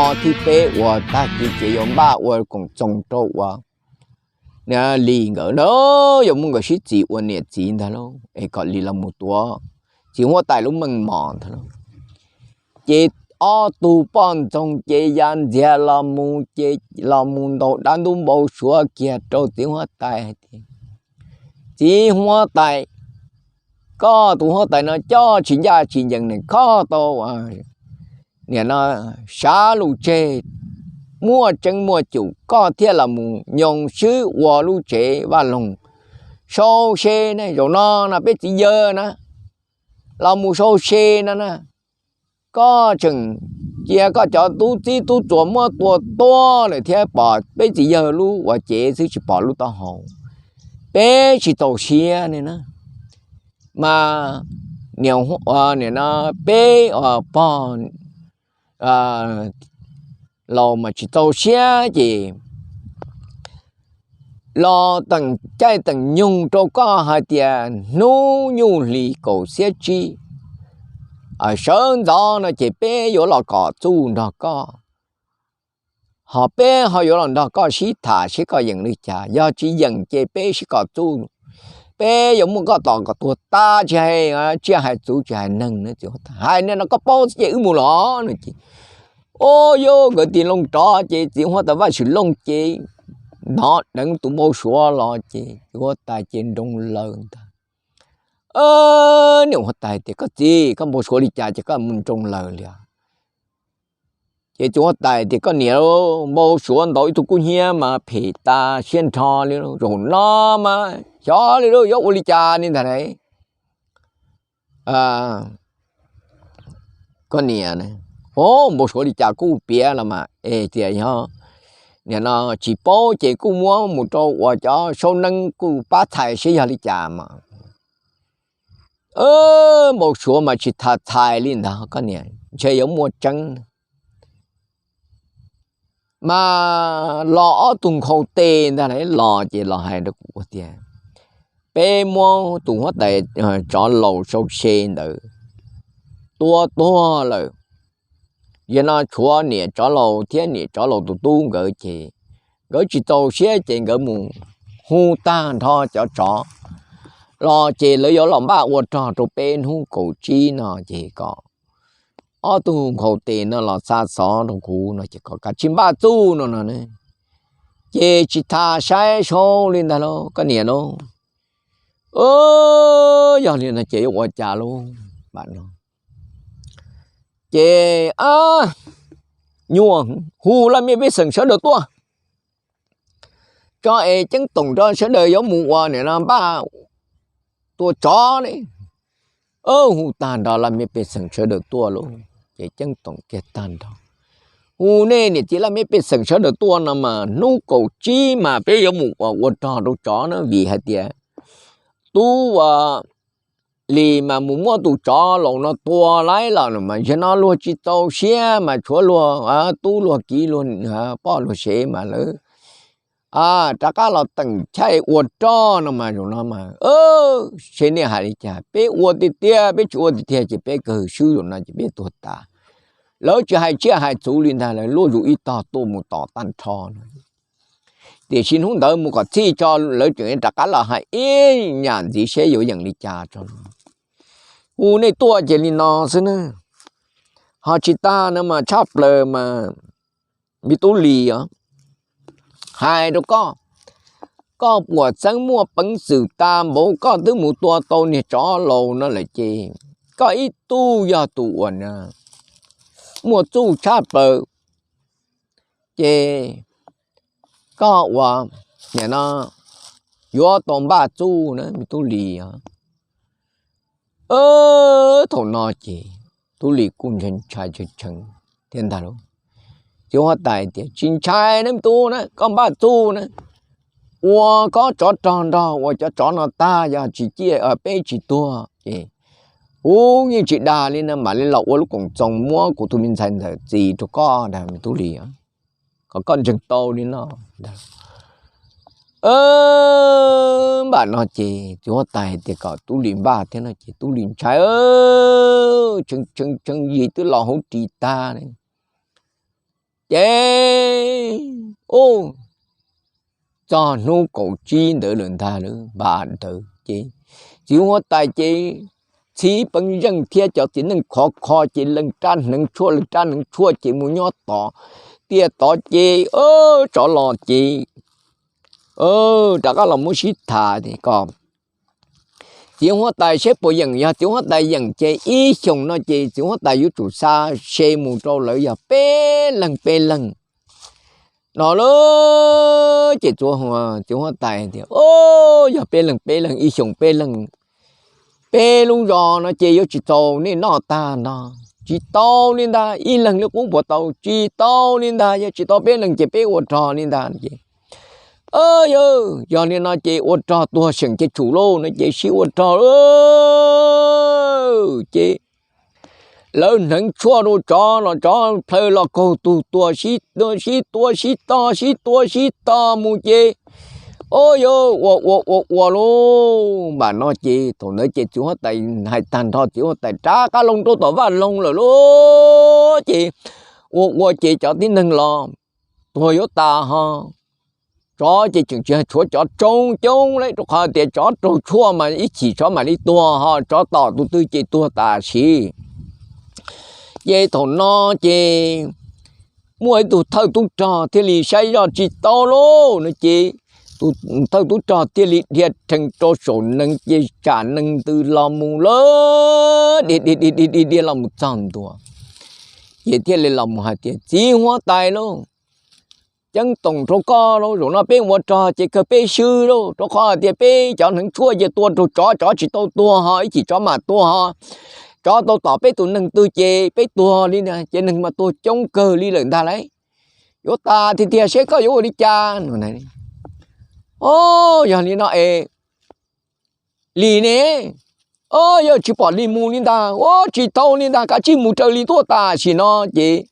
Thib peb uas tag kis ces yuav npaj ua koom txoos rau uas Lis nkawd na, yuav muab nkawd sib txis ua niam txiv ntag lauj, es kom Lis los mus tuav txiv huab tais lub meej mom ntag lauj. Ces ob tug poj ntxoog ces ya ntxiag los mus ces los mus ntaus dab ntub npau suav kiag rau txiv huab tais hais tias, txiv huab tais, koj tus huab tais no coj tsis ncaj tsis ncees ne, koj tau nim no sav lus tseg muaj tseeb muaj cum koj thiaj los mus nyoos swb ua lub tsev vaj loog sau se ne, zaum no no peb txiv yawg na los mus sau se no na, koj tseem cia koj cov tub txib tub txuas muab tua tuag lawm thiab pom peb txiv yawg lub ua cev xwb tsis pom lub taub hau, peb tsis txaus siab ne na. Mas nim no peb pog laus mas tsis txaus siab ces los teem caij teem nyoog rau koj hais tias hnub nyuj hlis kaum xiab tsib sawv ntxov no ces peb yuav los kom txuj nrog koj, ho peb ho yuav los nrog koj sib tham seb koj yeem li cas. Yog tsis yeem ces peb sib kom txuj, peb yuav muab koj tom kom tuag tas, tsis hais tsiaj hais txhuv tsis hais neeg na. Txiv huab tais hais li no koj paub xwb ces wb mus los no ces, o, yog nkawd tig loo rov ces txiv huab tais Vaj Swm Looj ces hnov deev tus npau suav los ces txiv huab tais ces nroo laws ntag. Niam huab tais tias, koj txiv, koj npau suav li cas ces koj mus nroo laws li? Ces txiv huab tais tias, koj niam, npau suav ntaus ib tug kub hnyiab mas phem tas siab nrho li, zaum no mas xyov li lauj, yuav ua li cas li ntag. Koj niam, o, npau suav li cas kuj piav los mas es tias yog nim no tsis paub ces kuj muab mus rau uas cov saub neeb kuj pab txhais seb yog li cas mas. Npau suav mas tsis tham txhais li ntag koj niam, ntshe yuav muaj tseeb. Mas los ob tug nkhaus tes ntag los ces los hais rau kuv tias, peb muab tus huab tais tsov laus sau se ntawd tua tuag lawm. Yog no tshuav niam tsov laus thiab niam tsov laus tus tub nkawd ces nkawd tsis txaus siab ces nkawd mus hu tag nrho cov tsov los ces lawv yuav los npaj ua rog rau peb hnub kaum tsib no ces kom ob tug nkhaus tes no los xa xov rau kuv no ces kom kav tsij npaj txuj no no. Ces tsis tham saib sau li ntag lauj koj niam lauj. Yog li no ces yuav ua cas lauj? Ces nyuaj, hu laj mej pej xeem sawv daws tuaj, tso es ceeb toom rau sawv daws yuav mus ua nim no npaj tua tsov ne. Hu tag nrho laj mej pej xeem sawv daws tuaj lauj, ces ceeb toom kiag tag nrho. Hu nej niam txiv laj mej pej xeem sawv daws tuaj no mas hnub kaum tsib mas peb yuav mus ua ua rog rau tsov na, vim hais tias tub Lis mas mus muab tus tsov laus no tua laib los mas yog no luag tsis txaus siab mas tshuav luag tub luag kiv luag poj luag sev mas lawv rov qab los teem chaij ua rog no mas zaum no mas, seb nej hais li cas, peb ua tiag tiag, peb tsis ua tiag tiag ces peb kawg swb zaum no ces peb tuag tas. Lawv tsis hais tsiaj hais txhuv li ntag, lawv luaj zus ib tog tuaj mus tom tag nrho no. Tiam sis hnub ntawd mus kom txhij tso lawv tseem rov qab los hais ib nyam ntxiv seb yuav yeem li cas tso. Hu nej tuaj ces li no xwb na. Ho tsis tag no mas tshaj plaws mas me tub Lis os, hais rau koj, koj puas txeeb muaj peev xwm tas npaum koj twb mus tua tau niag tsov laus no lawm ces koj ib tug yog tus uas muaj txuj tshaj plaws, ces koj ua nim no yuav tau npaj txuj na me tub Lis os. Thaum no ces tub Lis kuj ntshai ntshai tshee tshee thiab ntag lauj. Ces huab tais tias tsis ntshai na me tub na, koj npaj txuj na, ua koj tsov rog nrog ua cov tsov no tag, yog tsis ciaj peb tsis tuag ces kuv yeej tsis dag li no, mam li los ua lub koom txoos muab kuv tus me ntxhais ntxawm txis rau koj ntag me tub Lis, kom koj ntseeg tau li no. Npam no ces txiv huab tais tias kom tub Lis npaj thiab no ces tub Lis ntshai, tshee tshee yig twb los hauv ris tag. Ces, u, txog hnub kaum tsib ntawd lawm ntag, lawv npaj ntawd ces txiv huab tais ces txhib peev zeej thiab cov txiv neej khov kho ces leej rab hneev tshuaj leej rab hneev tshuaj ces mus nyob tod, tiaj tod ces tsov los ces rov qab los muab sib tham tias kom txiv huab tais seb puas yeem, yog txiv huab tais yeem ces ib xyoos no ces txiv huab tais yuav tsum xa se mus rau lawv yog peb leeg peb leeg no lauj. Ces txiv huab tais tias, o, yog peb leeg peb leeg ib xyoos peb leeg, peb lub zos no ces yuav tsis txaus nej noj tag no, tsis tau li ntag, ib leeg li qub puas tau, tsis tau li ntag, yog tsis tau peb leeg ces peb ua rog li ntag ces, yog, yog li no ces ua rog tuag seem cia tshum lauj no ces sib ua rog lauj. Ces lawv hneev tshuaj rau tsov los tsov plhaw los kaug tug tuag, sib tua sib tog sib tua sib tog mus ces, o, yog ua ua ua ua lauj. Npam no ces thaum ntawd ces txiv huab tais hais tag nrho txiv huab tais rov qab los rau tom vaj loog lawm lauj. Ces ua ua ces cov tib neeg los tuag yuav tas ho, tsov ces tseem tsis tshuav cov tsoob coob li, rau qhov tias tsov raug tshuaj mas ib chim tsov mam li tuag ho, tsov tom tus twg ces tuag tam sim. Ces thaum no ces muaj ib tug thawj tub rog thiaj li saib zoj tsis tau lauj no ces tus thawj tub rog thiaj li dhia rhees rau saum nees ces tsam nees ntws los mus lawm, dhia dhia dhia dhia dhia los mus txog ntua. Ces thiaj li los mus hais tias, txiv huab tais lauj, ceeb toom rau koj lauj, zaum no peb ua rog ces kawg peb swb lauj, rau qhov hais tias peb cov hneev tshuaj ces tua raug tsov, tsov tsis tau tuag ho, ib chim tsov mam tuag ho, tsov tau tom peb tus neeg twg ces peb tuag li ntag, ces neeg mas tuag coob kawg li lawm ntag lauj. Yuav tas tiag tiag seb koj yuav ua li cas no. O, yog li no es Lis ne, o, yog tsis pom Lis mus li ntag, o, tsis tau li ntag, kav tsij mus raws Lis tuaj tam sim no ces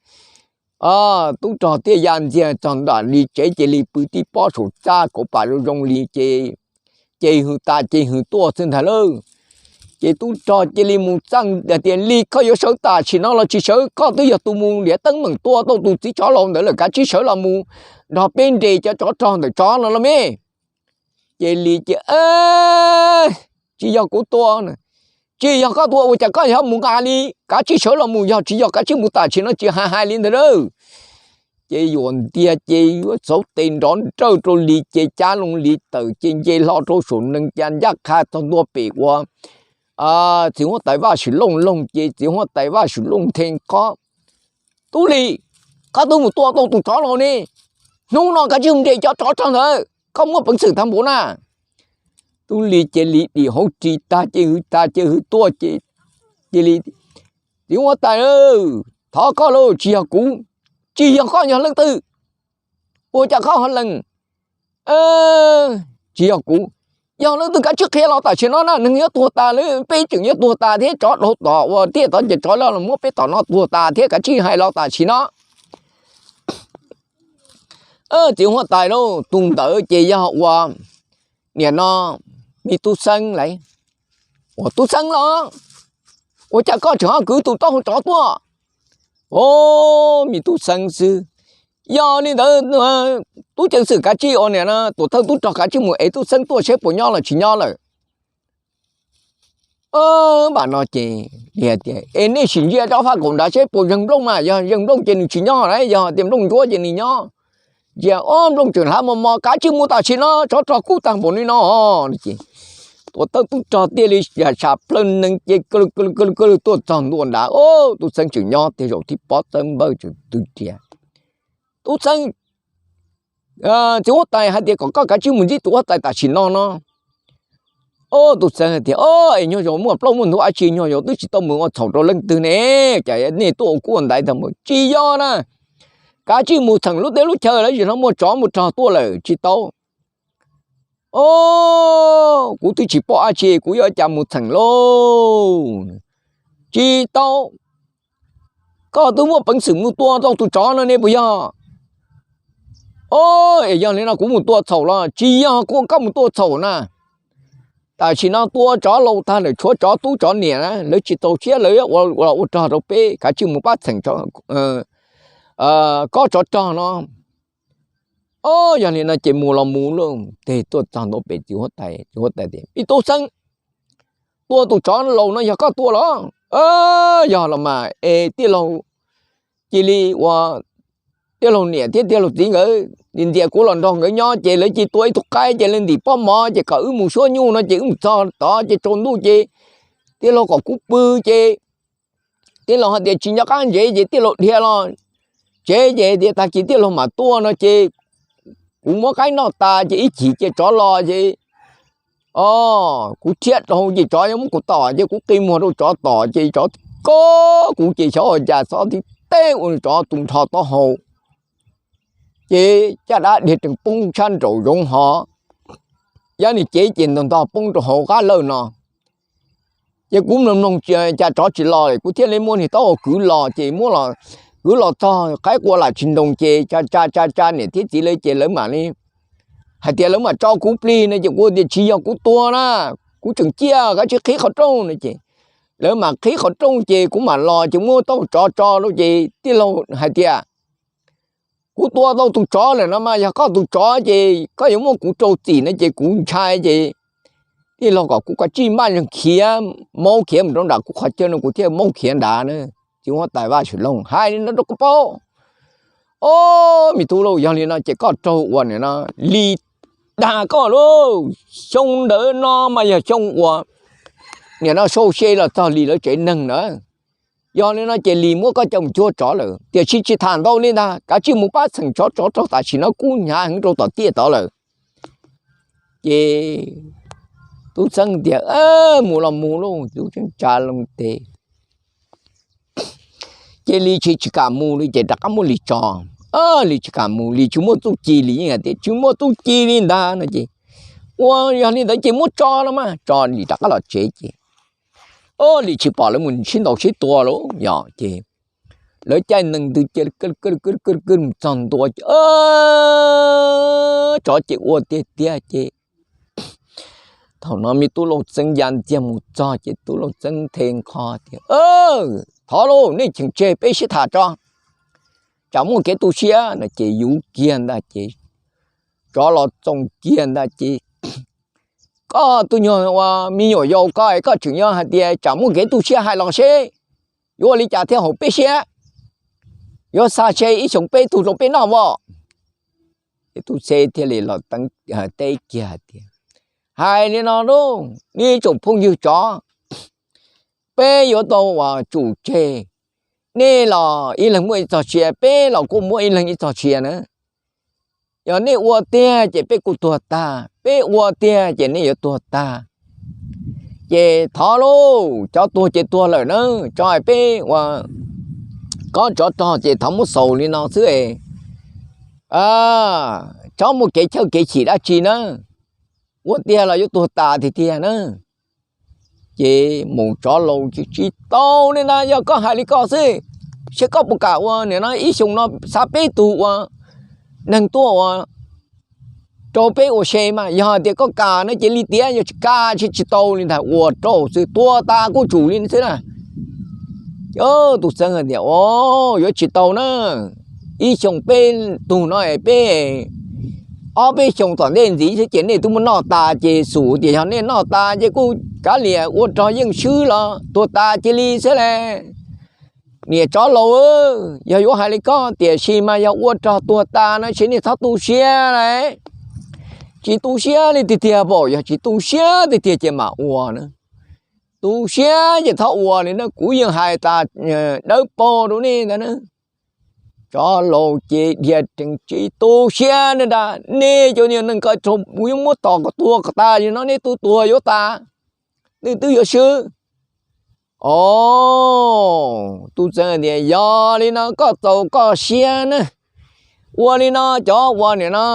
tub rog thiaj ya ntxiag txog nram Lis tsev ces Lis pw tib pob saum txaj kauv pam zoo zoo li ces, ces hws tas ces hws tuaj xwb ntag lauj. Ces tub rog cia li mus txaj tias, Lis, koj yuav sawv tam sim no los tsis sawv? Koj twb yog tus mus ntiav teeb meem tua tau tus txiv tsov laus ntawd lawm, kav tsij sawv los mus nrog peb nres cov tsov rog ntawm tsov no los me. Ces Lis ces, Tsis yog kuv tua, tsis yog koj tua, ua cas koj yuav mus nqa li? Kav tsij sawv los mus, yog tsis yog kav tsij mus tam sim no, tsis hais hais li ntawd lauj. Ces yuam ntiag ces yuav txauv tes nrov nrawj rau Lis ces cav loo Lis tawm ces nce hlo rau saum nees ces ncaj qha txog ntua pem uas txiv huab tais Vaj Swm Looj loog ces txiv huab tais Vaj Swm Looj nthe qob, Tub Lis, koj twb mus tua tau tus tsov laus ne, hnub no kav tsij mus nres cov tsov rog ntawd, koj muaj peev xwm tag npaum na. Tub Lis ces Lis dim hauv ris tag ces hws tag ces hws tuaj ces, cia li, Txiv huab tais, thov koj lauj, tsis yog kuv, tsis yog koj, yog leej twg? Ua cas koj ho lees? Tsis yog kuv. Yog leej twg kav tsij qhia los tam sim no na, neeg yuav tuag tas lawm, peb tseem yuav tuag tas thiab, tsov dhau tom uas tiaj tod ces tsov los muab peb tom no tuag tas thiab, kav tsij hais los tam sim no. Txiv huab tais lauj, tus ntawd ces yog ua niam no, me Tub Xeeb lauj. Ua Tub Xeeb los? Ua cas koj tseem ho kwv tus taub hau tsov tuaj? O, me Tub Xeeb xwb. Yog li ntawd tub ceev xwm kav tsij ua niam no, tus thawj tub rog kav tsij mus ev Tub Xeeb tuaj seb puas nyob los tsis nyob lawm. Npam no ces tias, Es nej sim ntsia rov faj kaum nrad seb puas zeeg nplooj mas, yog zeeg nplooj ces nws tsis nyob na, yog tias nplooj ntsuab ces nws nyob. Ntsia, o, nplooj tseem hlav mos mos, kav tsij mus tam sim no, tsov rog kub tag npaum li no. Ces tus thawj tub rog thiaj li sam plaws nees ces kaw lwg tuaj txog ntua nrad, o, Tub Xeeb tseem nyob tiag, zaum thib pob txawb npawj tseem twg riam. Tub Xeeb, txiv huab tais hais tias kom koj kav tsij mus ntsib tus huab tais tam sim no no. O, Tub Xeeb hais tias, O, es nyuag zaus muaj plaub muaj ntug dab tsi, nyuag zaus twb tsis tau mus ua txhaum rau leej twg ne, cas nej tuaj ua kub ua ntaiv tag npaum? Tsis yog na, kav tsij mus txheem lub teb lub chaw lawm, zaum no muaj tsov muaj rog tuaj lawm, tsis tau. O, kuv twb tsis pom dab tsi, kuv yuav ua cas mus txheem lauj? Tsis tau. Koj twb muaj peev xwm mus tua tau tus tsov no ne puas yog? O, es yog li no kuv mus tua txhaum los? Tsis yog koj mus tua txhaum na. Tam sim no tua tsov laus tag lawm, tshuav tsov tub tsov niam na, lawv tsis txaus siab, lawv ua rog rau peb, kav tsij mus pab txheem. kob tsov rog no. Ob, yog li no ces mus los mus lauj. Tes tuaj txog ntua pem txiv huab tais, txiv huab tais tias, Me tub xeeb, tua tus tsov laus no yog koj tua los? Yog los mas es tij laug cia li ua, tij laug niam thiab tij laug txiv nkawd ntxias kuv los nrog nkawd nyob ces lawv cia li tua ib tug qaib ces lawv ntim pob mov ces kom wb mus suab nyuj no ces wb mus txog tod ces tsaus ntuj ces tij laug kom kuv pw ces tij laug hais tias tsis nco qab ntsev ces tij laug dhia los tsev ces tias tag kis tij laug mam tuaj no ces kuv muab qaib noj tas ces ib chim ces tsov los ces, o, kuv thiab rau ces tsov yuav muab kuv tom ces kuv qi muag rau tsov tom ces tsov kob kuv ces xyov ua cas xov ti teb ua tsov tu nrho taub hau ces caj dab dhia tsees poob sab nraum zoov hov, yab ni cev ces ntog ntog poob rau hauv qab lawj no. Ces kuv mloog mloog cas tsov tsis los kuv thiaj li muab niag taub hau kwv los ces muab los, kwv los txog qaib qua lam tsis ntoos ces tsa tsa tsa tsa niam thiab txiv lawv ces lawv mam li hais tias lawv mam tso kuv plig no ces kuv tias tsis yog kuv tua na, kuv tseem ciaj, kav tsij qhib qhov rooj no ces lawv mam qhib qhov rooj ces kuv mam los ces muab taub hau tsov tso rau ces tij laug hais tias kuv tua tau tus tsov lawm no mas yog koj tus tsov ces koj yuav muab kuv rau txim no ces kuv ntshai ces tij laug kom kuv kav tsij maj zeeg khiav, maub khiav mus rau nram kuv qhov chaw no kuv thiaj maub khiav nrad na. Txiv huab tais Vaj Xwm Loog hais li no rau koj paub. O, me tub lauj, yog li no ces koj raug ua nim no Lis dag koj lauj. Xyoo ntawd no mas yog xyoo uas nim no sau se los txog Lis lawv tsev neeg na. Yog li no ces Lis muab koj coj mus cuag tsov lawm, tiam sis tsis tham ntau li ntag, kav tsij mus pab txheem tsov, tsov raug tam sim no kub hnyav heev rau tom tiaj tod lawm. Ces tub txeeb tias, Mus los mus lauj. Tub txeeb tsa loo tes ces Lis tsis, tsis kam mus li ces rov qab muab Lis tso. Lis tsis kam mus, Lis tsis muaj txuj ci, Lis yeej hais tias tsis muaj txuj ci li ntag no ces, Ua yog li ntawd ces muab tso los mas, tso Lis rov qab los tsev ces, o, Lis tsis pom lawv mus sib ntaus sib tua lauj. Yog ces lawv caij nees ntws cia li k k k mus txog ntua ces tsov ces ua tiag tiag ces thaum no me tub Lauj Txeeb ya ntxiag mus txog ces tub Lauj Txeeb nthe nqho tias, Thov lauj, nej cheem tseg peb sib tham tso, tsam muaj kev tu siab no ces yuv kiag ntag ces tsov los txoos kiag ntag ces, Koj tus nyuag ua me nyuam yaus ko es koj tseem yuav hais tias tsam muaj kev tu siab, hais los seb yuav ua li cas thiaj haum peb siab? Yuav xa se ib xyoos peb tug rau peb noj as? Ces tub txeeb thiaj li los teb kiag hais tias, Hais li no lauj, nej tsoom phooj ywg tsov, peb yuav tau ua tsum tseg, nej los ib leeg muaj ib txog sia, peb los kuj muaj ib leeg ib txog sia na. Yog nej ua tiag ces peb kuj tuag tag, peb ua tiag ces nej yuav tuag tag. Ces thov lauj, cov tuag ces tuag lawm na, tso peb ua kob tsov rog ces thov muab xaus li no xwb es txhob muaj kev chawj kev chim dab tsi na, ua tiag los yuav tuag tas tiag tiag na. Ces mus tsov laus ces tsis tau li ntag, yog koj hais li ko xwb, seb koj puas kam ua nim no ib xyoos no xa peb tug ua neeg tuaj ua rau peb ua se mas, yog tias koj kam no ces li tiav, yog tsis kam ces tsis tau li ntag, ua rau xwb, tuag tas kuj tsum li xwb na. Tub txeeb tias, O, yuav tsis tau na, ib xyoos peb tug no es peb ob peb xyoos tom ntej ntxiv xwb ces nej twb muab noj tas ces xum tias yog nej noj tas ces kuj kav liam ua rog yeej swb los tuag tas cia li xwb las. Niam tsov laus, yog yuav hais li koj tiam sis mas yog ua rog tuag tas no ces nej txhob tu siab las. Tsis tu siab li tiag tiag, pom yog tsis tu siab tiag tiag ces mam ua na. Tu siab ces txhob ua li na, kuv yeej hais tas dawb paug rau nej ntag na. Tsov laus ces dhia tsees, Tsis tu siab na, nej cov niag neeg ko, kuv yuav muab tom kom tuag kom tas li no nej twb tuag yuav tas, nej twb yuav swb. O, tub txeeb tias, Yog li no koj txaus koj siab na. Ua li no cov ua nim no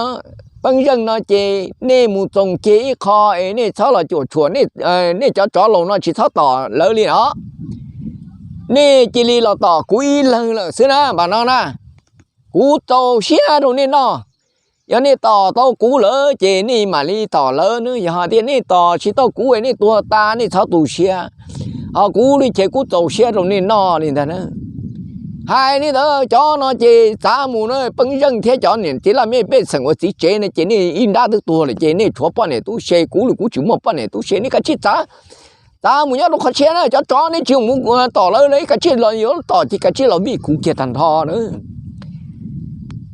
peeb zeej no ces nej mus txoos ceg ib qho es nej txhob los cuam tshuam, nej cov tsov laus no tsis txhob tom lawv li os. Nej cia li los tom kuv ib leeg lawm xwb na, npam no na. Kuv txaus siab rau nej noj. Yog nej tom tau kuv lawm ces nej mam li tom lawv na. Yog hais tias nej tom tsis tau kuv es nej tuag tas, nej txhob tu siab. Ho kuv li ces kuv txaus siab rau nej noj li ntag na. Hais li ntawd cov no ces txav mus na, Peeb Zeej thiab cov niam txiv laj mej pej xeem uas txiv tsev no ces nej ib nrab twb tuag lawm ces nej tshuav poj niam tub se, kuv los kuv tsis muaj poj niam tub se, nej kav tsij txav, txav mus nyob rau qhov tshiab na, cov tsov nej tsis mus tom lawv, kav tsij los yuav tom ces kav tsij los vij kuv kiag tag nrho na.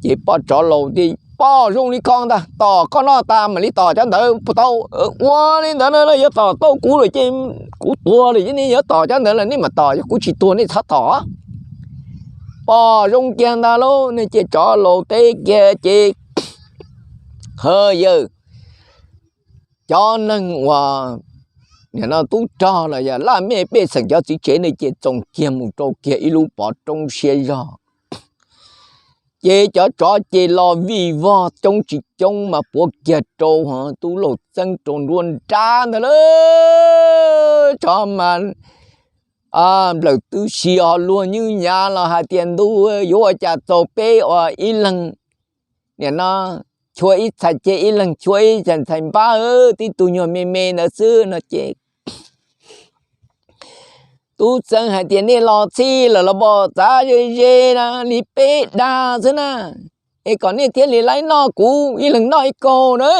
Ces poj tsov laus tias, poj, zoo li ko ntag, tom koj noj tas mam li tom cov ntawd puas tau? Ua li ntawd na, yuav tom tau kuv lawm ces kuv tuag lawm ces nej yuav tom cov ntawd los nej mam tom, yog kuv tsis tuag nej txhob tom. Poj, zoo kiag ntag lauj, ne ces tsov laus teb kiag ces, ha yawg, cov neeg uas nim no tub rog los yog laj mej pej xeem cov txiv tsev ne ces txoos kiag mus rau kiag ib lub pov roob siab zog. Ces cov tsov ces los vij vog coob tsis coob mas puav kiag rau tub Lauj Xeeb rau nruab nrab ntag lauj. Tsov mas nplawm tub si ho luag nyuj nyav los hais tias, ntuj, yuav ua cas txaus peb ua ib leeg nim no chua ib txhais ceg, ib leeg chua ib txhais npab, tib tug nyuag me me ntawd xwb no ces tub Xeeb hais tias, nej los txhij lawm los pom, txav ze ze na, li peb dag xwb na, es kom nej thiaj li laib noj kuv, ib leeg noj ib kaug na.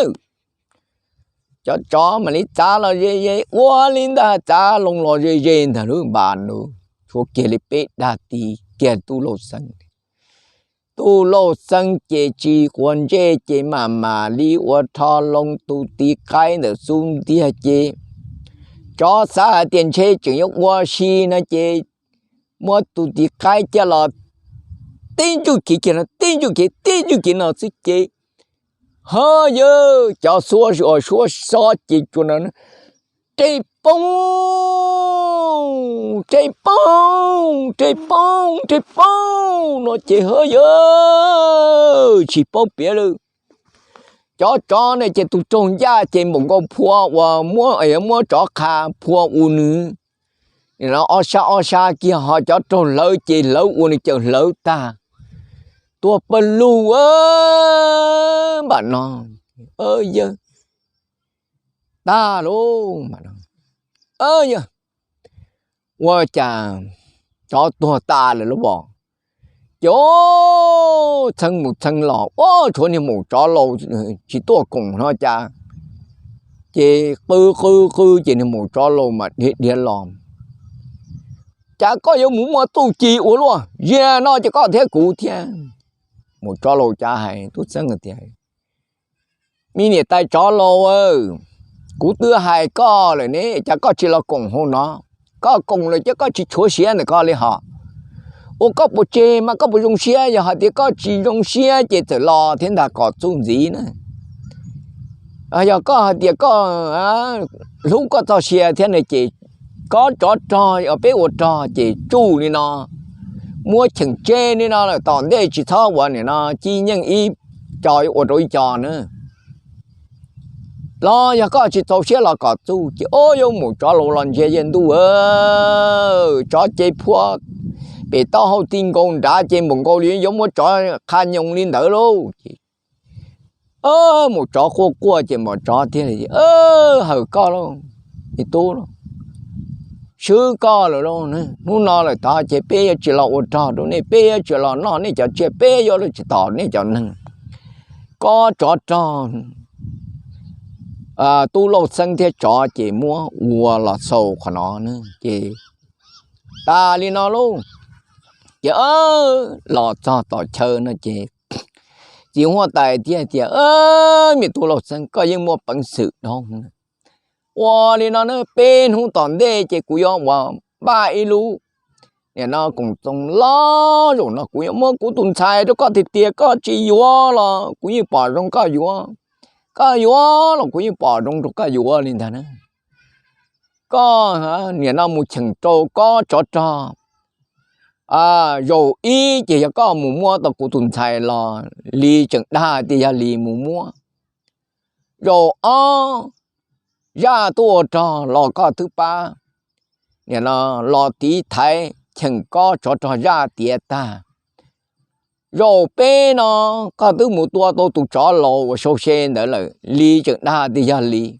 Cov tsov mam li txav los ze ze ua li ntag, txav loo los ze ze ntag lub npas nus, tshuav kiag li peb dag ti kiag tub Lauj Xeeb. Tub Lauj Xeeb ces tsis quav ntsej ces mam mam li ua rho loo tus tiv qaib ntawm xub ntiag ces tsov xav hais tias ntshe tseem yuav ua si no ces muab tus tiv qaib coj los tib ntswj kiv kiag no, tib ntswj kiv, tib ntswj kiv no xwb ces ha yawg, cov xuab uas suab xob ces tsuas reb poob, reb poob, reb poob, reb poob no ces ha yawg, tsis paub piav lawm. Cov tsov ne ces tus raug ncaj ces npaum nkaus phua uas muab, muab tsov qha phua ua nws ob sab ob sab kiag, ho cov raug hlawv ces hlawv ua nws cawm hlawv tag, tuag pawg lug npaum no. Yawg, tag lauj, yawg, ua cas tsov tuag tas lawm lauj os. Ces txheeb mus txheeb los ua tshuav niag maum tsov laus tsis tuaj koom no cas, ces qw qw qw ces niag maum tsov laus mas dhia dhia los, cas koj yuav mus muaj txuj ci ua luaj, ziag no ces koj thiab kuv thiab. Maum tsov laus cav hais tub txeeb tias, me niam tais tsov laus, kuv twb hais koj lawm ne, cas koj tsis los koom hauv no? Koj koom lawm ces koj tsis tshuav siab ntawm koj li hos. Ua koj puas tseg mas koj puas zoo siab? Yog hais tias koj tsis zoo siab ces txawm los thiab ntag kom txuj ntxiv na. Yog koj hais tias koj hlub koj txoj sia thiab ne ces kob tsov rog, peb ua rog ces tsuj li no, muab cheem tseg li no lawm tom ntej tsis txhob ua nim no ci nyeej ib co ua rau ib co na. Los yog koj tsis txaus siab los kom txuj ces ua yuav mus tsov laus los ntsia yawg ntuj, tsov ces phua pem taub hau ti nkaus nrad ces npaum nkaus li yuav muab tsov qha nyoos li ntawd lauj. Ces mus tsov quaj quaj ces mus tsov thiaj li, hawm koj lauj, me tub lauj, swb koj lawm lauj, hnub no lawm tod ces peb yuav tsis los ua rog rau nej, peb yuav tsis los noj nej cov tsiaj, peb yuav tsis tom nej cov neeg. Kob tsov rog, tub Lauj Xeeb thiab tsov ces muab ua los xaus qhov no ces tas li no lauj. Ces los txog tom chaw no ces txiv huab tais thiaj tias, me tub Lauj Xeeb, koj yeej muaj peev xwm dhau. Ua li no na, peb hnub tom ntej ces kuv yuav ua npaj ib lub nim no koom txoos loj zaum no, kuv yuav muab kuv tus ntxhais rau koj tiag tiag, koj tsis yuav los kuv yeej pom zoo koj yuav, koj yuav los kuv yeej pom zoo rau koj yuav li ntag na. Koj nim no mus cheem rau kob tsov rog, zaum ib ces yog koj mus muab tau kuv tus ntxhais los Lis tseem dag tias yog Lis mus muab. Zaum ob, zaj tuaj ua rog los koj twb pab nim no los tiv thaiv cheem kob tsov rog zaj tiav tag. Zaum peb no koj twb mus tua tau tus tsov laus uas sau se ntawd lawm, Lis tseem dag tias yog Lis.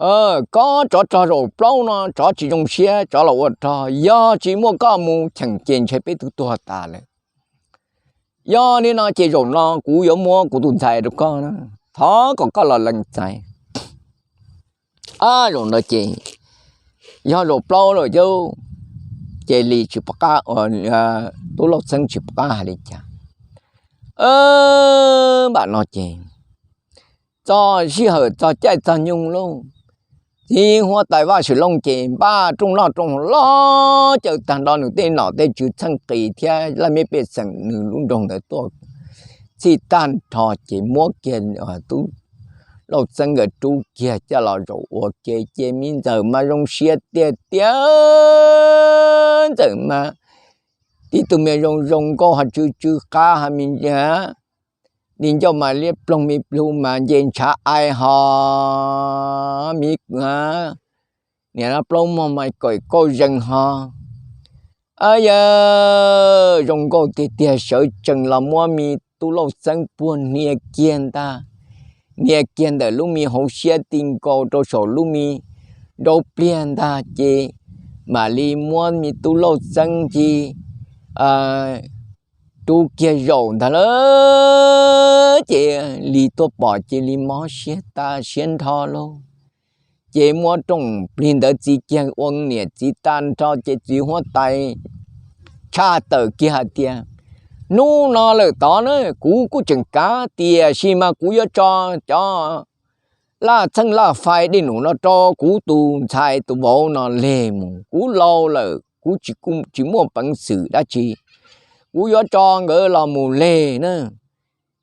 Koj tsov rog zaum plaub no tsov tsis zoo siab, tsov los ua rog, yog tsis muaj koj mus cheem ces ntshe peb twb tuag tas lawm. Yog li no ces zaum no kuv yuav muab kuv tus ntxhais rau koj na, thov kom koj los lees txais. Zaum no ces yog zaum plaub lawm, ces Lis tsis pom qab, Tub Lauj Txeeb tsis pom qab hais li cas. Npam no ces txog sij hawm txog caij txog nyoog lauj, txiv huab tais Vaj Swm Looj ces npaj rooj noj rooj haus los caw tag nrho nws tej nom tej tswv txheej qis thiab laj mej pej xeem nws lub nroog ntawd tuaj txhij tag nrho ces muab kiag Tub Lauj Txeeb nkawd rub kiag coj los zaum ua ke ces me ntxawm mas zoo siab tiag tiag. Ntxawm mas tib tug me zoo zoo nkauj ho tsw tsw qab ho me li ncauj mas liab ploog, me plhu mas nce ntshav ai ho me niam no plaub mog mas kawm kauj zees ho. Yawg zoo nkauj tiag tiag, sawv tsees los muab me Tub Lauj Txeeb puag hnia kiag ntag, hnia kiag ntawm lub me hauv siab ti nkaus rau saum lub me nraub pliag ntag ces mam li muab me Tub Lauj Txeeb cia li rub kiag zaum ntag lawm. Ces Lis tuaj pom cia li mob siab tas siab nrho lauj. Ces muab rooj plig ntawd txiv kiag ua niam txiv tag nrho ces txiv huab tais tshaj tawm kiag hais tias, hnub no lawm tod na kuv kuj tseem kav, tiam sis mas kuv yuav tso cov laj txheej laj fais dej num no rau kuv tus ntxhais tus vauv no leg mus. Kuv laus lawm, kuv tsis muaj peev xwm dab tsi, kuv yuav tso nkawd los mus leg na.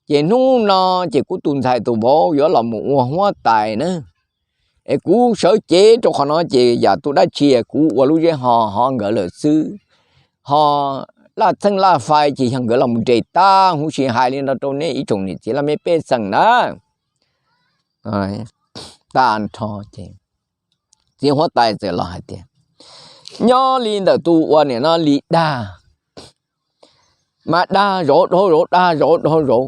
Ces hnub no ces kuv tus ntxhais tus vauv yuav los mus ua huab tais na. Es kuv sawv cev rau qhov no ces yam tus dab tsi kuv ua lub zeb ho ho nkawd lawm xwb. Ho laj txheej laj fais ces yog nkawd los mus nres tag huv si. Hais li no rau nej ib tsoom niam txiv laj mej pej xeem na. Tag nrho ces txiv huab tais txawm los hais tias, nyob li ntawm tus uas nim no Lis dag, mas dag zov dhau zov, dag zov dhau zov,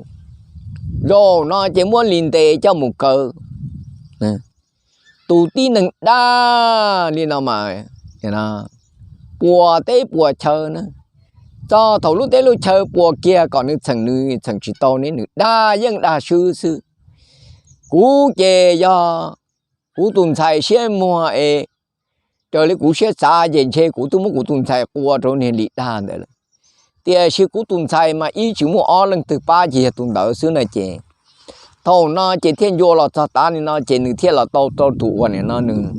zaum no ces muab Lis ntes coj mus kaw. Tus tib neeg dag li no mas puas teb puas chaw na. Txog thaum lub teb lub chaw puas kiag kom nws txheem nws txheem tsis tau ne, nws dag yeej dag swb xwb. Kuv ces yog kuv tus ntxhais siab muag es raws li kuv siab xav ces ntshe kuv twb muab kuv tus ntxhais qua rau niag Lis dag ntawd lawm. Tiam sis kuv tus ntxhais mas ib tsis muaj ob leej twg pab ces yog tus ntawd xwb na ces thaum no ces thiaj ncua los txog tav li no ces nws thiaj los tau rau tus uas nim no nws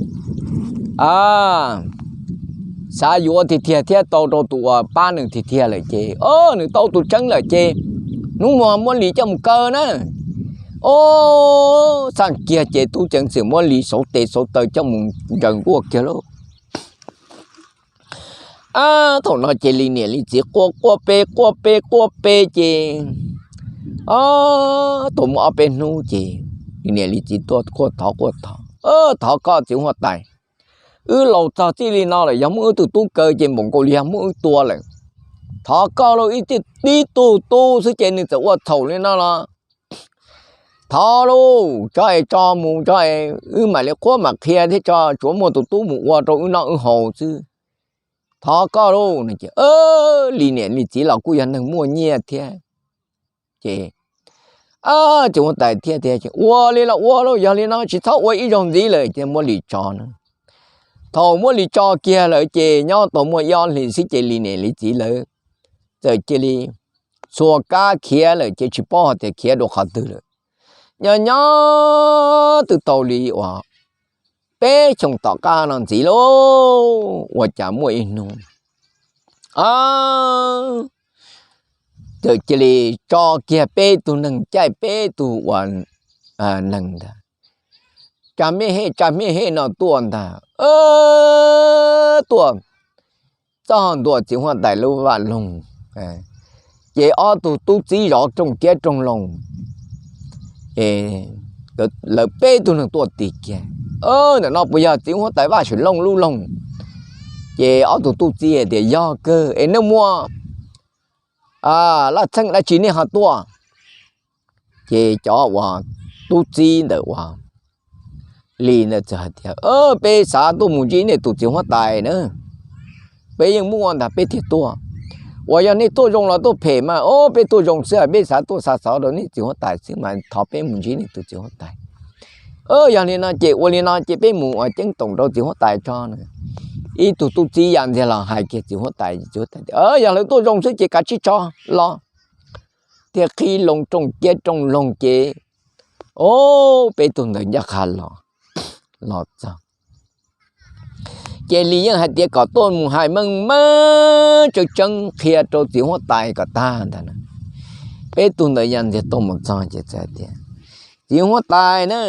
xav yuav tiag tiag thiab tau rau tus uas pab nws tiag tiag lawm ces, o, nws tau tus tseeb lawm ces hnub muag muab Lis coj mus kaw na. O, xaj kiag ces tub ceev xwm muab Lis xauv tes xauv taw coj mus ntsaws nkuaj kiag lauj. Thaum no ces Lis niam Lis txiv quaj quaj pe quaj pe quaj pe ces, o, tau muaj ob peb hnub ces Lis niam Lis txiv tuaj quaj thov quaj thov, thov koj txiv huab tais, wb laus txog txij li no lawm yog muab wb tus tub kaw ces npaum nkaus li yog muab wb tua lawm. Thov koj lauj, ib tug tub xwb ces nws txawm ua txhaum li no los thov lauj, tso es tso mus tso es wb mam li qhuab mam qhia thiab tso, tsuav muaj tus tub mus ua rau wb noj wb haus xwb. Thov koj lauj. Lis niam Lis txiv los kuj yog neeg muaj nyiaj thiab ces, ces huab tais thiaj tias, ua li los ua lauj, yog li no tsis txhob ua ib zaug ntxiv lawm ces muab Lis tso na. Thaum muab Lis tso kiag lawm ces nyob tau muaj ib ob hlis xwb ces Lis niam Lis txiv lawv txawm cia li txhua kab khiav lawm ces tsis paub hais tias khiav dua qhov twg lawm. Nyob nyob twb tau li uas peb xyoos tom qab no ntxiv lauj, ua cas muaj ib hnub txawm cia li tso kiag peb tug neeg caij peb tug uas neeg ntag, tsa mej hej tsa mej hej no tuaj ntag, tuaj txog ntua txiv huab tais lub vaj loog, ces ob tug tub txib zov rooj kiab rooj loog, lawv peb tug neeg tuaj tig kiag, ntawm no puas yog txiv huab tais Vaj Swm Looj lub loog? Ces ob tug tub txib tias yog kawg, es nej muaj laj txheej dab tsi nej ho tuaj? Ces cov uas tub txib ntawm uas Lis ntawd txawm hais tias, Peb xav tuaj mus ntsib nej tus txiv huab tais na, peb yeej muaj ntag peb thiaj tuaj. Uas yog nej tuaj zoo los tuaj phem mas, o, peb tuaj zoo xwb, peb xav tuaj xa xov rau nej txiv huab tais xwb mas thov peb mus ntsib nej tus txiv huab tais. Yog li no ces ua li no ces peb mus ua ceeb toom rau txiv huab tais tso na. Ib tug tub txib yam ntxiag los hais kiag txiv huab tais, txiv huab tais tias, Yog lawv tuaj zoo xwb ces kav tsij tso los. Thiaj qhib loo rooj ciab rooj loog ces, o, peb tug ntawd ncaj qha los, los txog. Ces Lis yeej hais tias kom tuaj mus hais meej meej tseeb tseeb qhia rau txiv huab tais kom tag ntag na. Peb tug ntawd yam ntxiag tuaj mus txog ces txawm tias, Txiv huab tais na,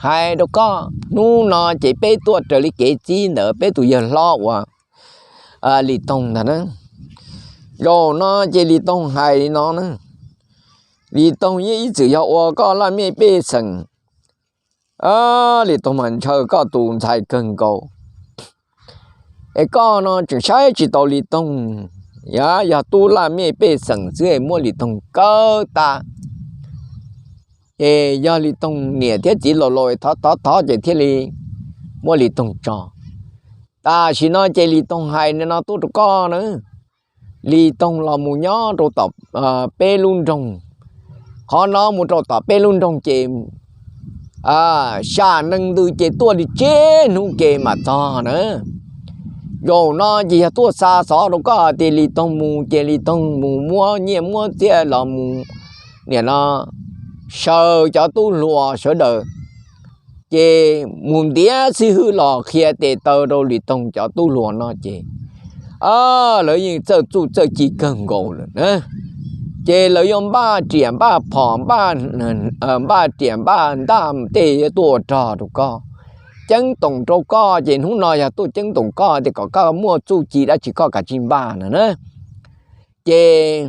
hais rau koj, hnub no ces peb tuaj raws li kev txib ntawd peb tus yawg hlob uas Lis Toog ntag na. Zaum no ces Lis Toog hais li no na, Lis Toog yeej ib txwm yog ua koj laj mej pej xeem, Lis Toog mas ntshaw koj tus ntxhais kawg nkaus. Es koj no tseem saib tsis taus Lis Toog, yog tub laj mej pej xeem xwb es muab Lis Toog kawb tag. Es yog Lis Toog niam thiab txiv laus laus thov thov thov ces thiaj li muab Lis Toog tso. Tam sim no ces Lis Toog hais no tuaj rau koj na, Lis Toog los mus nyob rau tom peb lub nroog. Qhov no mus rau tom peb lub nroog ces sam nees ntws ces tuaj li tsib hnub ke mam txog na. Zaum no ces yog tuaj xa xov rau koj tias Lis Toog mus ces Lis Toog mus muab nyiaj muab txiaj los mus, nim no saw cov tub hluas sawv daws, ces mus ntiav xib hwb los qhia tes taw rau Lis Toog cov tub hluas no ces lawv yeej txawj txuj txawj ci kawg nkaus lawm na. Ces lawv yuav npaj riam npaj phom, npaj riam npaj ntaj tej yuav tuaj ua rog rau koj, ceeb toom rau koj. Ces hnub no yog tuaj ceeb toom koj tias kom koj muaj txuj ci dab tsi koj kav tsij npaj no na. Ces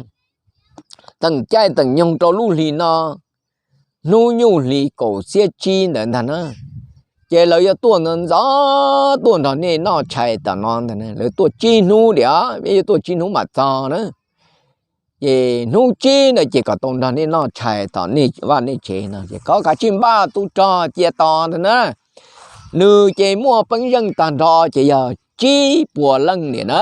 teem caij teem nyoog rau lub hlis no, hnub nyuj hlis kaum xiab tsib ntawd ntag na, ces lawv yuav tuaj ntxov ntxov tuaj nrog nej noj tshais tom no ntag. Lawv tuaj tsib hnub tiag, yuav tuaj tsib hnub mam txog na. Ces hnub tsib ntawd ces kom tau nrog nej noj tshais tom nej vaj nej tsev no ces koj kav tsij npaj tub rog cia tos ntag na. Nws ces muaj peev xwm tag nrho ces yog tsib puas leej niam na.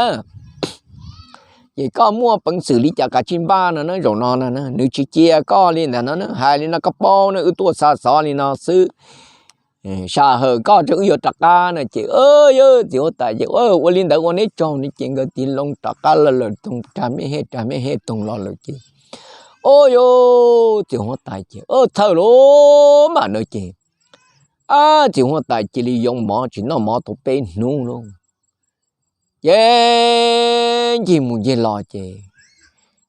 Ces koj muaj peev xwm li cas kav tsij npaj no na, zaum no no nws tsis cia koj li ntag no, hais li no koj paub no, wb tuaj xa xov li no xwb, sam hawm koj tso wb yuav rov qab no. Ces yog txiv huab tais ces ua li ntawd ua neb tsaug no ces nkawd tig loo rov qab los lawm, toog rag mej hej rag mej hej toog los lawm ces, o, yog txiv huab tais ces txhawj lawm mas no ces, a, txiv huab tais cia li yoo mov tsis noj mov tau peb hnub lauj. Ces ncig mus ncig los ces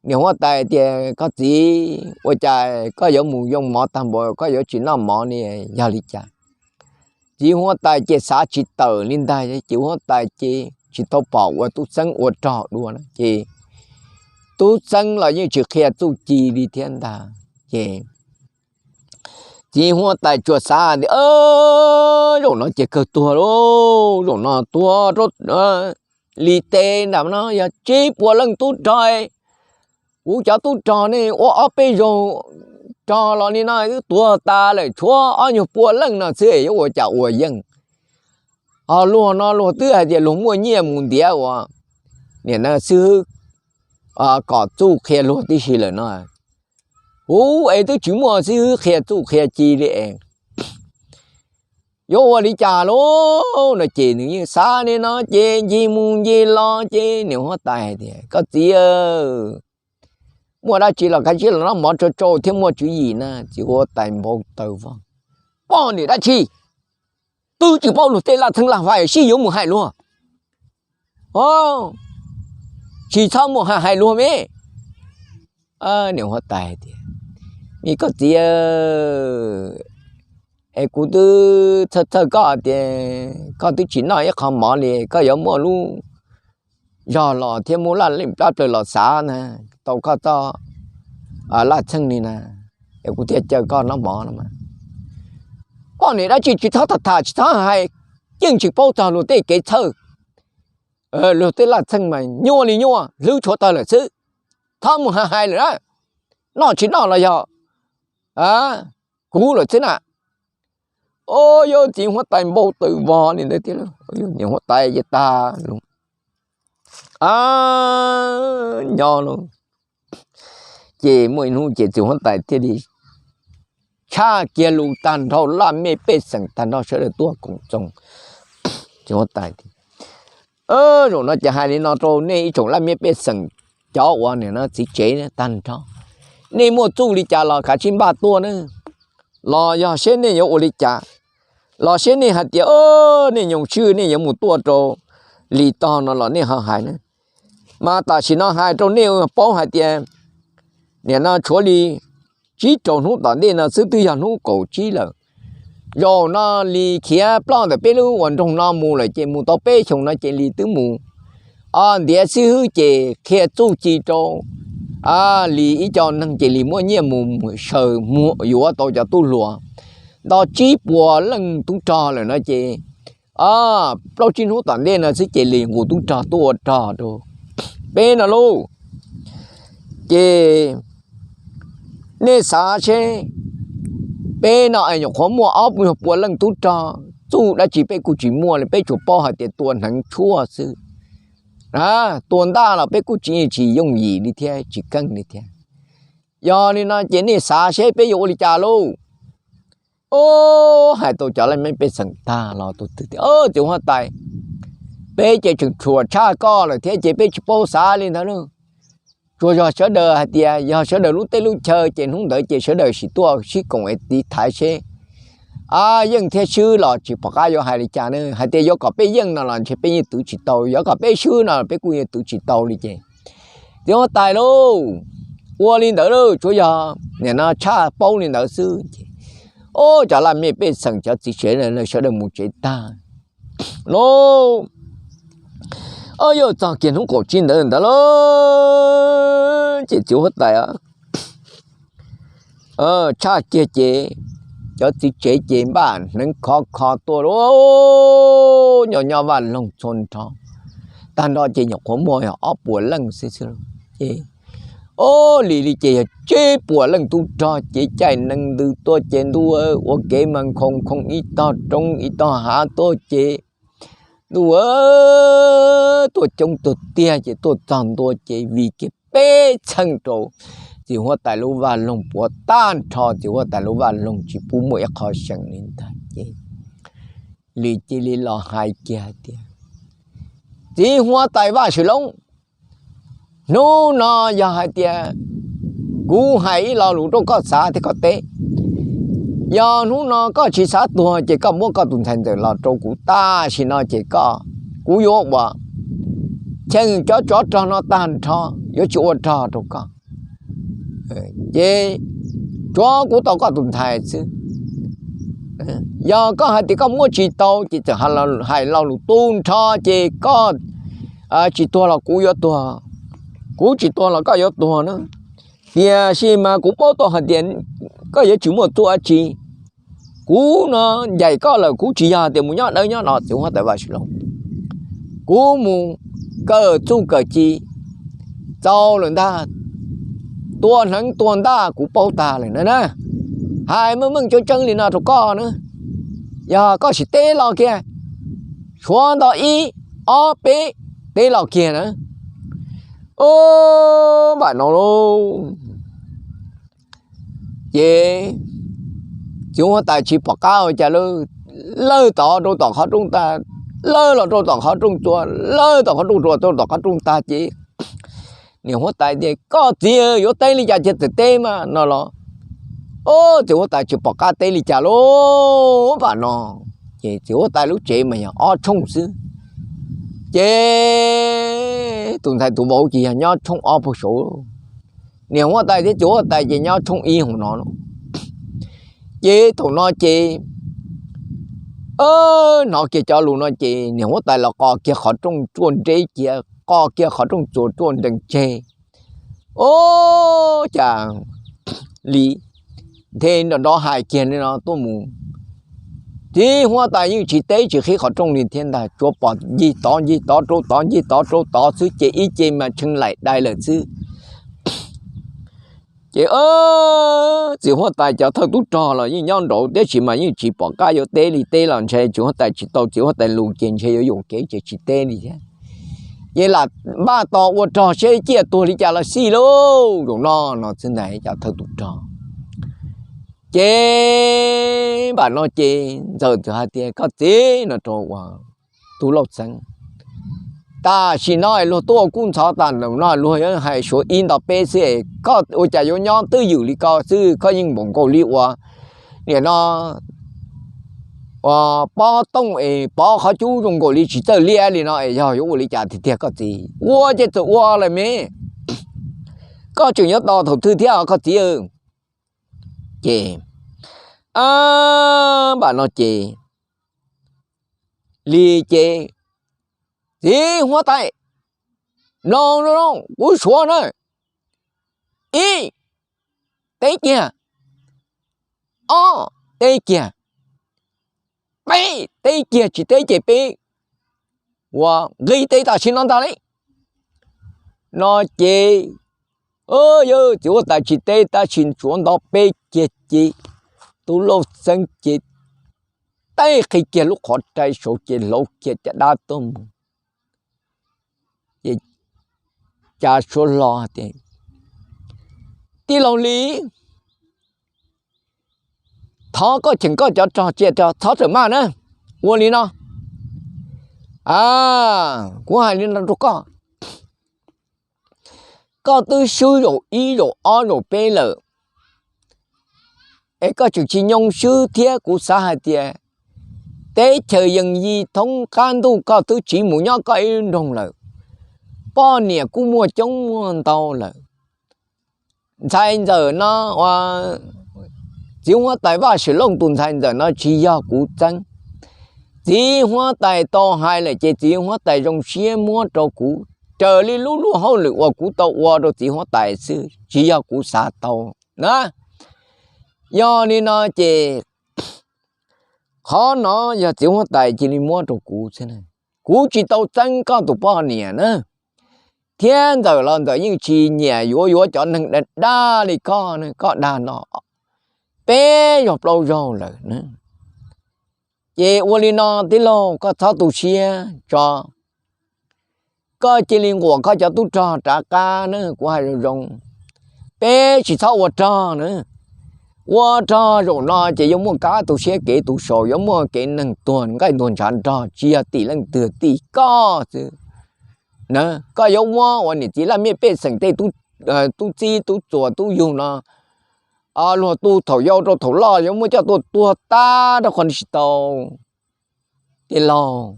niam huab tais tias, Koj txiv, ua cas koj yuav mus yoo mov tag npaum koj yuav tsis noj mov li, yog li cas? Txiv huab tais ces xav tsis tawm li ntag, ces huab tais ces tsis tau pom ua tub xeeb ua rog dua na ces tub xeeb los yeej tsis qhia txuj ci li thiab ntag. Ces txiv huab tais tsuas xav tias, Zaum no ces kawg tuag lauj, zaum no tuag rau li tes nram no yog tsib puas leej tub rog. Kuv cov tub rog ne ua ob peb zaug rog los li no twb tuag tas lawm, tshuav ob nyuag pua leej no xwb yuav ua cas ua yeej. Ho luag no luag twb hais tias luag muaj nyiaj mus ntiav ua niam xib hwb kom txuj qhia luag tib si lawm no. Kuv es twb tsis muaj xib hwb qhia txuj qhia ci li es yuav ua li cas lauj no ces nws yeej xav li no ces ncig mus ncig los ces niam huab tais hais tias, Koj txiv, muaj dab tsi los kav tsij los noj mov tsau tsau thiab muaj tswv yim na. Txiv huab tais npau taws vog, Poj niam dab tsi, twb tsis paub luag tej laj txheeb laj fais sib yuav mus hais luag, tsis txhob muaj hais luag me. Niam huab tais tias, Me koj txiv, es kuv twb txhawj txhawj koj tias koj twb tsis noj ib qho mov li, koj yuav muaj lub zog los thiab muaj laj leej plab plawg los xav na, tau koj txoj laj txheeb li na, es kuv thiaj caw koj noj mov no mas. Poj niam dab tsi tsis txhob tham tham tsis txhob hais, yeej tsis paub txog luag tej kev txhawj, luag tej laj txheeb mas nyuaj li nyuaj hlwb tshuav tawg lawm xwb, txhob mus hais hais lawm na, noj tsis noj los yog kuv lawm xwb na. Au, yog txiv huab tais npau taws vog li ntawd thiab lauj. Niam huab tais ces tag lus, a, nyob lauj. Ces muaj ib hnub ces txiv huab tais thiaj li tshaj kiag lus tag nrho, laj mej pej xeem tag nrho sawv daws tuaj koom txoos txiv huab tais. Zaum no ces hais li no rau nej ib tsoom laj mej pej xeem, cov uas nim no txiv tsev tag nrho, nej muaj txuj li cas los kav tsij npaj tuaj na, los yog seb nej yuav ua li cas, los seb nej hais tias nej nyoos tswj nej yuav mus tuaj rau Lis tog no los nej ho hais na. Mas tam sim no hais rau nej paub hais tias nim no tshuav li tsib rau hnub tom ntej no xwb twb yog hnub kaum tsib lawm. Zaum no Lis khiav ploj ntawm peb lub uas nroog no mus lawm ces mus tau peb xyoos no ces Lis twb mus ntiav xib hwb ces qhia txuj ci rau Lis ib co neeg ces Lis muaj nyiaj mus saws muag yuav tau cov tub hluas nto tsib puas leej tub rog lawm no ces plaub tsib hnub tom ntej no xwb ces Lis nqus tub rog tuaj ua rog rau peb no lauj. Ces nej xav seb, peb no es nyuam qhuav muaj ob puas leej tub rog, txuj dab tsi peb kuj tsis muaj li, peb tsuas paub hais tias tua hneev tshuaj xwb. Tua ntaj los peb kuj tsis, tsis yooj yim li thiab tsis keej li thiab. Yog li no ces nej xav seb peb yuav ua li cas lauj? Hais tau cov laj mej pej xeem tag los tus twg tias, txiv huab tais, peb ces tseem tshuam tshaj koj lawm thiab ces peb tsis paub xav li ntawd lauj. Tsuas yog sawv daws hais tias yog sawv daws lub teb lub chaw ces hnub ntawd ces sawv daws sim tuaj sib koom es tiv thaiv seb yeej thiab swb los tsis pom qab yuav hais li cas ne. Hais tias yuav kom peb yeej no los ntshe peb yeej twv tsis tau, yuav kom peb swb no peb kuj yeej twv tsis tau li ces, txiv huab tais lauj, ua li ntawd lauj, tsuav yog nim no tshaj paub li ntawd xwb ces, o, cov laj mej pej xeem cov txiv tsev sawv daws mus tsev tag lauj. Yuav txog kiag hnub kaum tsib ntawd ntawd lauj ces txiv huab tais tshaj kiag ces cov txiv tsev ces npaj hneev khov kho tuaj lauj, nyob nyob vaj loog txhua nrho. Tag nrho ces nyuam qhuav muaj yog ob puas leej xwb xwb ces, o, Lis li ces yog tsib puas leej tub rog ces caij nees ntws tuaj ces ntuj ua kev mas nkhoos nkhoos ib tog roob ib tog hav tuaj ces ntuj tuaj coob tuaj tiag ces tuaj txog ntua ces vij kiag peb txheej rau txiv huab tais lub vaj loog puav tag nrho, txiv huab tais lub vaj loog tsis pub muaj ib qho seem li ntag ces Lis cia li los hais kiag hais tias, txiv huab tais Vaj Swm Loob, hnub no yog hais tias kuv hais ib lo lus rau koj xav thiab koj teb, yog hnub no koj tsis xav tuag ces koj muab koj tus ntxhais ntxawm los rau kuv tam sim no ces koj, kuv yuav ua cheem cov tsov rog no tag nrho, yuav tsis ua rog rau koj. Ces tsuav kuv tau koj tus ntxhais xwb. Yog koj hais tias koj muab tsis tau ces txawm hais lo lus tu nrho ces koj tsis tuag los kuv yuav tuag, kuv tsis tuag los koj yuav tuag na. Tiam sis mas kuv paub tau hais tias koj yuav tsis muaj txuj dab tsi. Kuv no ncaim koj lawm, kuv tsis yog tias mus nyob dawb nyob no, txiv huab tais Vaj Swm Loob. Kuv mus kawm txuj kawm ci txaus lawm ntag, tua hneev tua ntaj kuv paub tag lawm na. Hais meej meej tseeb tseeb li no rau koj na, yog koj sim teb los kiag, suav nto ib, ob, peb, teb los kiag na. Vam no lauj, ces txiv huab tais tsis pom qab ua cas lawm, lawj tod rau tom qhov rooj tag, lawj los rau tom qhov rooj txuas, lawj tom qhov rooj txuas rau tom qhov rooj tag ces niam huab tais tias, koj txiv yuav teb li cas ces txawm teb mas no los, o, txiv huab tais tsis pom qab teb li cas lauj. Vam no ces txiv huab tais lub tsev mas yog ob tshooj xwb, ces tus ntxhais tus vauv ces yog nyob tshooj ob puag saud, niam huab tais thiab txiv huab tais ces nyob tshooj ib hauv no. Ces thaum no ces hnov kiag cov lus no ces niam huab tais los qo kiag qhov rooj ruaj nreb cia, qo kiag qhov rooj txuas ruaj nrees tseg. O, cas li nthe nrov nrov hais kiag li no tuaj mus, txiv huab tais yeej tsis teb tsis qhib qhov rooj li thiab ntag, tsuav pom ncig tod ncig tod rau tod ncig tod rau tod xwb ces ib ce mas tshee laim dai lawm xwb. Ces txiv huab tais cov thawj tub rog los yeej nyob nraud, tiam sis mas yeej tsis pom qab yuav teb li, teb los ntshe txiv huab tais tsis tau txiv huab tais lus, ces ntshe yuav yuam kev ces tsis teb li thiab. Ces lam npaj tos ua rog seb ciaj tuag li cas los xij lauj. Zaum no no xwb ntag cov thawj tub rog. Ces npam no ces Ntxawm txawm hais tias, Koj txiv, no rau uas tub Lauj Txeeb, tam sim no luag tuaj ua kub ntxhov tas, no luag yuav hais suav ib nto peb xwb, koj ua cas yuav nyob twj ywm li ko xwb? Koj yeej npaum nkaus li uas, nim no, ua pob tooj es pov qhov cub zoo nkaus li tsis txawj liab li no es yog yuav ua li cas tiag tiag koj txiv? Ua ces txawm ua lawm me, koj tseem yuav tos thaum twg thiab koj txiv? Ces npam no ces Lis ces, Txiv huab tais, mloog zoo, kuv suav na, ib, teb kiag, ob, teb kiag, peb, teb kiag, tsis teb ces peb ua nqis tes tam sim no ntag li. No ces yawg txiv huab tais tsis teb tab sis tsuav nto peb kiag ces tub Lauj Txeeb ces taij qhi kiag lub qhov rai saud ces hlauv kiag caj dab tuaj mus. Ces Ca Suab Hlo tias, Tij laug Lis, thov koj cheem koj cov rog cia rau, txhob rawm maj na, ua li no, kuv hais li no rau koj, koj twb swb zaum ib zaum ob zaum peb lawm, es koj tseem tsis nyoo swb thiab. Kuv xav hais tias teb chaws yees yij thoob qab ntuj koj twb tsiv mus nyob koj ib lub nroog lawm, poj niam kuj muaj coob muaj ntau lawm. Ntxhais ntxawm no, txiv huab tais Vaj Swm Looj tus ntxhais ntxawm no tsis yog kuv txeeb. Txiv huab tais tau hais lawm ces txiv huab tais zoo siab muab rau kuv raws li lub luag hauj lwm uas kuv tau ua rau txiv huab tais xwb, tsis yog kuv xav tau na. Yog li no ces qhov no yog txiv huab tais cia li muab rau kuv xwb, kuv tsis tau txeeb koj tus poj niam na. Thiab ntxawm los ntxawm yeej tsis nyiam yuav yuav cov neeg dag dag li koj, koj dag no peb zaug plaub zaug lawm na. Ces ua li no tij laug, koj txhob tu siab tso, koj cia li nquam koj cov tub rog rov qab na. Kuv hais zoo zoo, peb tsis txhob ua rog na. Ua rog zaum no ces yuav muaj kab tu siab kev tu sau, yuav muaj kev neeg tuag nqaij ntuag ntshav nrog, tsis yog tim leej twg, tim koj xwb. Koj yuav muab ua niam txiv laj mej pej xeem tej tub txib tub txuas tub yug no, luag tu thaum yau rau thaum loj yuav muab coj tuaj tuag tag rau qhov tsis tau. Tij laug,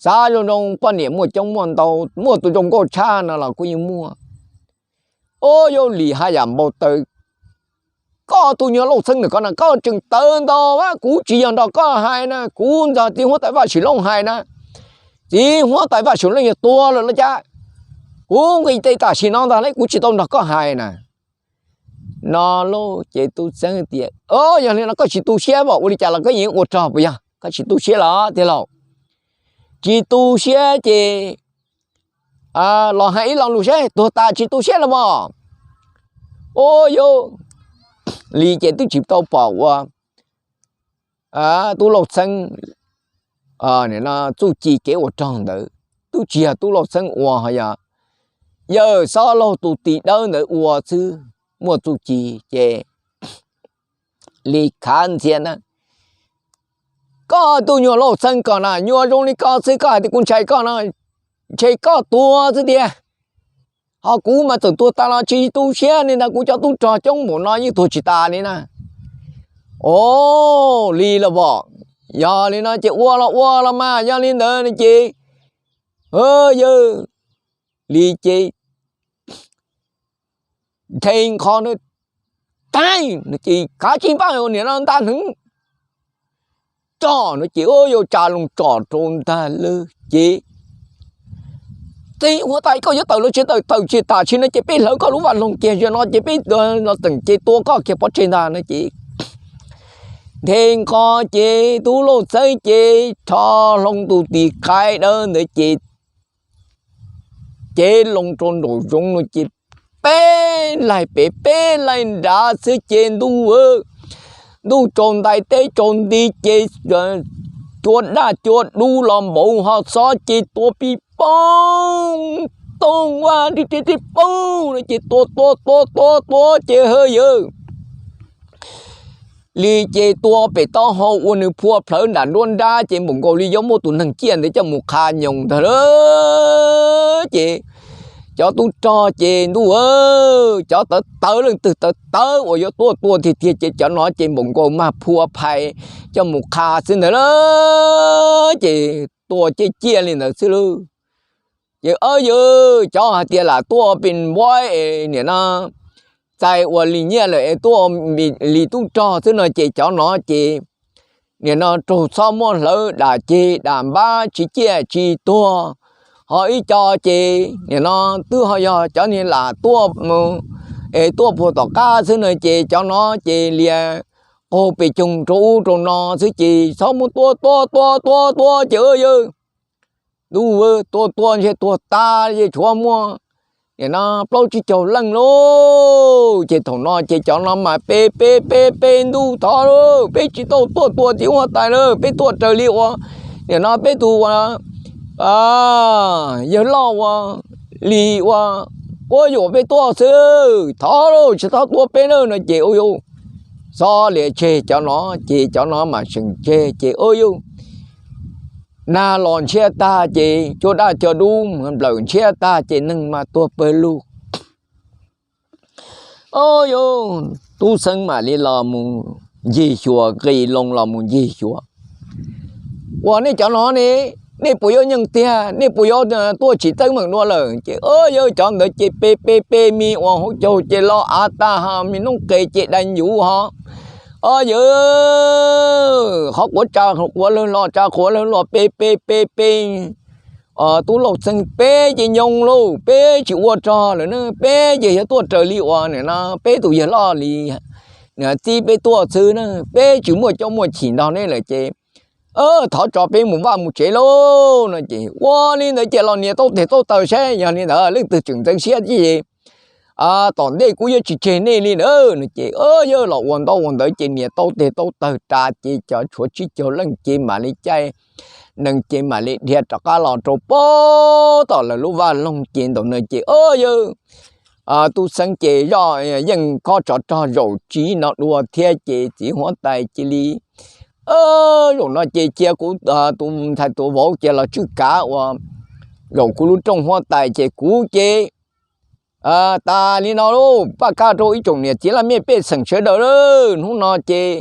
xav zoo zoo, poj niam muaj coob muaj ntau, muaj tus zoo nkauj tshaj no los kuj yeej muaj. Ua yau Lis haj yam npau taws, koj tus nyuag Lauj Txheeb ntawm ko na koj tseem tawv ntau, kuv tsis yog nrog koj hais na, kuv nrog txiv huab tais Vaj Swm Looj hais na. Txiv huab tais Vaj Swm Looj yog tuag lawm los cas, kuv nqis tes tam sim no ntag lauj, kuv tsis tau nrog koj hais na. No lauj ces tub Txheeb tias, Yog li no koj tsis tu siab, ua li cas los koj yeej ua rog puas yog? Koj tsis tu siab los tij laug? Tsis tu siab ces los hais ib lo lus seb tuag tas tsis tu siab los mas. Ua yau Lis ces twb tsis tau pom ua tub Lauj Txheeb txuj ci kev ua rog ntawd, twb tsis yog tub Lauj Txheeb ua, ho yog yawg Xob Laug tus tis dawb ntawd ua xwb. Muaj txuj ci ces Lis khav ntxhias na, Koj tus nyuag Lauj Txheeb ko na, nyuag zoo li ko xwb koj hais tias kuv ntshai koj no, ntshe koj tuag xwb tiag. Ho kuv mas txawm tuag tas los tsis tu siab li ntag, kuv cov tub rog coob npaum no yeej tuag tsis tas li na. Os, li los pom. Yog li no ces ua los ua los mas, yog li ntawd ces yawg Lis ces nthe nqho na, Tag! No ces kav tsij npaj niam no nta hneev tso no ces ua yau tsa loo tso rau ntag lauj ces txiv huab tais koj yuav tawm los tsis tawm, tawm tsis tam sim no ces peb hlawv koj lub vaj loog kiag, zaum no ces peb los txeem ces tua koj kiag pov tseg ntag no ces nthe nqho ces tub Lauj Txheeb ces rho hlo tus tis qaib dawb ntawd ces cev loo rau nraum zoov no ces peb laig pem peb laig nrad xwb ces ntuj, ntuj tsaus ntais teb tsaus nti ces cua daj cua dub los npaum ho xob ces tua pib poob, tooj vaj nrig ri poob no ces tua tua tua tua tua ces ha yawg li ces tua pem taub hau ua nws phua plhawv nram nruab nrab ces npaum nkaus li yuav muaj tus neeg ciaj ntawd coj mus qha nyoos ntag lawm. Ces cov tub rog ces ntuj, cov tawv tawv leej twg tawv tawv uas yuav tuaj tua tiag tiag ces cov no ces npaum nkaus mag phua phais coj mus qha xwb ntag lawm. Ces tua ciaj ciaj li ntawd xwb lauj. Ces yawg cov hais tias lam tuaj pes npuab es nim no txais ua li nyiaj lawm es tuaj li tub rog xwb no ces cov no ces nim no raug txhob muab hlawv dam ceg dam npab tsis ciaj tsis tuag. Ho ib co ces nim no twb ho yog cov niag lam tuaj es tuaj puag tom qab xwb no ces cov no ces lias qaug pes coog rau ub rau no xwb ces txhob muab tua tua tua tua tua ces yawg ntuj, tua tua ntshe tuag tas ces tshuav muaj nim no plaub tsib caug leej lauj. Ces thaum no ces cov no mas pe pe pe pe ntuj thov lauj, peb tsis tau tuaj tua tim huab tais lawm, peb tuaj raws li uas nim no peb tus ua yawg loj ua li ua quab yuam peb tuaj xwb, thov lauj tsis txhob tua peb na no ces ua yawg xob lias tseg cov no ces cov no mas seem tseg ces ua yawg nag los ntshiab tag ces cua daj cua dub nplawm ntshiab tag ces neeg mas tuag pawg lug. Yawg tub xeeb mam li los mus ncig xyuas, nqis loo los mus ncig xyuas, ua nej cov no ne, nej puas yuav nyeej tiag, nej puas yuav tuaj tsim teeb meem dua lawm ces yawg cov ntawd ces pe pe pe me uas hauv caug ces los av tag ho me noob qes ces dai nyuv ho. Yawg qhov quav tsa quav lawg los tsa quav lawg los pe pe pe pe tub lauj txeeb peb ces nyoo lauj, peb tsis ua rog lawm na, peb ces yog tuaj raws li uas nim no peb tus yawg loj li txib peb tuaj xwb na, peb tsis muaj coob muaj chim nrog nej lawm ces thov tso peb mus vaj mus tsev lauj no ces ua li ntawd ces los nias taub teg taub taw saib yog li ntawd leej twg tseem ntxeev siab ces tom ntej kuv yuav tsis tseg nej li na no ces yawg los ua ntaub ua ntawv ces nias taub teg taub taw ras ces cov tshuav tsib caug leej ces mam li caij nees ces mam li dhia rov qab los rau pem tom lawv lub vaj loog ces ntawm no ces yawg tub xeeb ces zoj yeej khob tsov rog zaum tsiv no dua thiab ces txiv huab tais cia li zaum no ces cia kuv tus ntxhais tus vauv ces los tswj kav ua zaum kuv lub rooj huab tais ces kuv ces tas li no lauj. Paj kaj rau ib tsoom niam txiv laj mej pej xeem sawv daws lauj, hnub no ces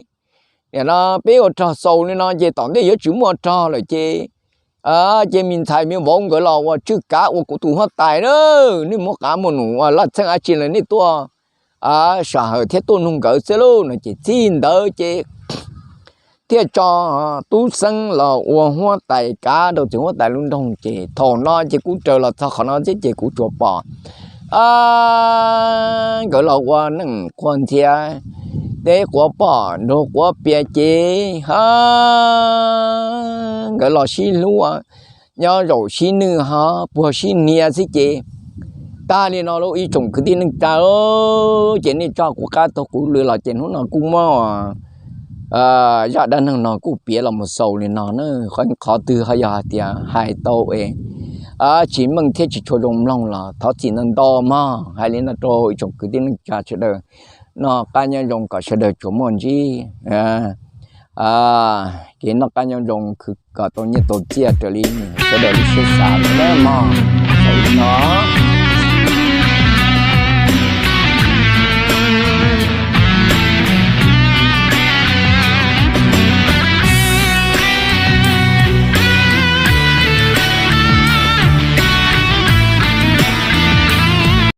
nim no peb ua rog xaus li no ces tom ntej yuav tsis muaj rog lawm ces ces me ntxhais me vauv nkawd los ua tswj kav ua kuv tus huab tais na, nej muab qav muab num ua laj txheej dab tsi los nej tuaj sam hawm thiab tuaj nug nkawd xwb lauj no ces txij ntawd ces thiaj tso tub xeeb los ua huab tais kav rau txiv huab tais lub nroog ces thaum no ces kuv raws los txog qhov no thiab ces kuv tsuas pom nkawd los ua neej quag ntxhias, teb quav pom nrug quav pias ces ha nkawd los sib hlub, nyob zaum sib nwj ho puag sib hnia xwb ces tag li no lauj ib tsoom kwv tij neej tsa. Ces nej tso kuv qab taug kuv lw los ces hnub no kuj muab zaj dab neeg no kuj piav los mus xaus li no na. Qhov twg ho yog hais tias hais tau es tsis meej thiab tsis tshua zoo mloog los thov txim ntau ntau mog. Hais li no rau ib tsoom kwv tij neej tsa sawv daws, noj qab nyob zoo kom sawv daws tsuas muaj ntsib kev noj qab nyob zoo, kom tau nyiaj tau txiaj raws li sawv daws lub siab xav mog. Xaus li no.